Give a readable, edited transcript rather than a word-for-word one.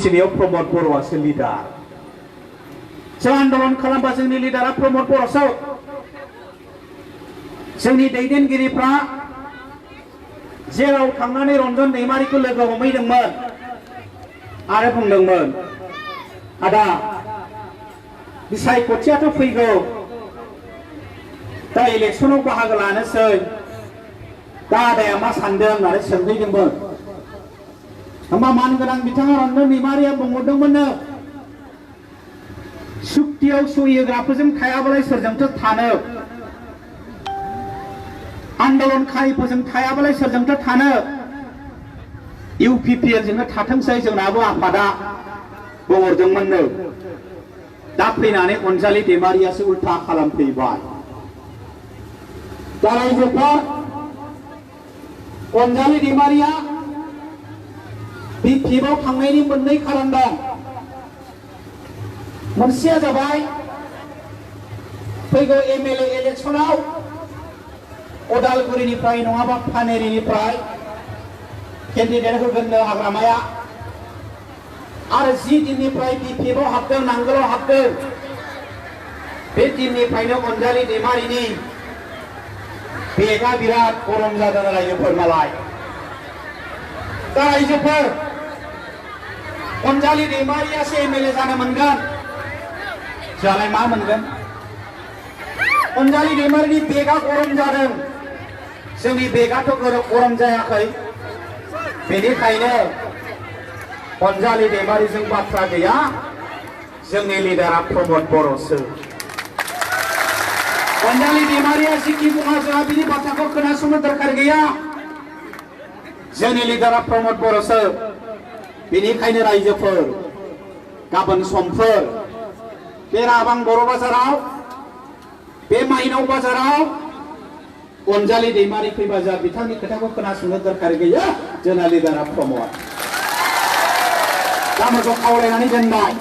मिथिनायाव प्रमद बर'आसो लिडार जों आन्दलन खालामबा जोंनि लिडारा प्रमद बर'सो जोंनि दैदेनगिरिफ्रा जेराव थांनानै रन्जन दैमारिखौ लोगो हमहैदोंमोन आरो बुंदोंमोन आदा बिसायख'थियाथ' फैगौ दा इलेक्सनाव बाहागो लानोसै दा आदाया मा सानदों होननानै सोंहैदोंमोन होमबा मानगोनां बिथाङा रन्जन दैमारिया बुंहरदोंमोननो सुक्तियाव सहि होग्राफोरजों थायाबालाय सोरजोंथो थानो आन्दलनकारिफोरजों थायाबालाय सोरजोंथो थानो UPPL जोंनो थाथोंसै जोंनाबो आफादा बुंहरदोंमोननो दा फैनानै अनजालि दैमारियासो उल्था खालामफैबाय दा रायजोफोर अनजालि दैमारिया BPFआव थांनायनि मोननै खारन दं मोनसेया जाबाय फैगौ MLA इलेक्सनाव उदालगुरिनिफ्राय नङाबा पानेरिनिफ्राय केन्डिडेट होगोननो हाग्रामाया आरो जि दिननिफ्राय BPFआव हाबदों नांगोलाव हाबदों बे दिननिफ्रायनो अनजालि दैमारिनि बेगा बिराद गरम जादों रायजोफोर मालाय दा रायजोफोर अनजालि दैमारियासो MLA जानो मोनगोन जोंहालाय मा मोनगोन अनजालि दैमारिनि बेगा गरम जादों जोंनि बेगाथ' गरम जायाखै बेनिखायनो अनजालि दैमारिजों बाथ्रा गैया जोंनि लिडारा प्रमद बर'सो अनजालि दैमारिया जिखि बुङा जोंहा बिनि बाथ्राखौ खोनासंनो दरखार गैया जोंनि लिडारा प्रमद बर'सो बेनिखायनो रायजोफोर गाबोन समफोर बे राबां बर' बाजाराव बे माइनाव बाजाराव अनजालि दैमारि फैबा जोंहा बिथांनि खोथाखौ खोनासंनो दरखार गैया जोंना लिडारा प्रमद दा मोजां खावलायनानै दोनबाय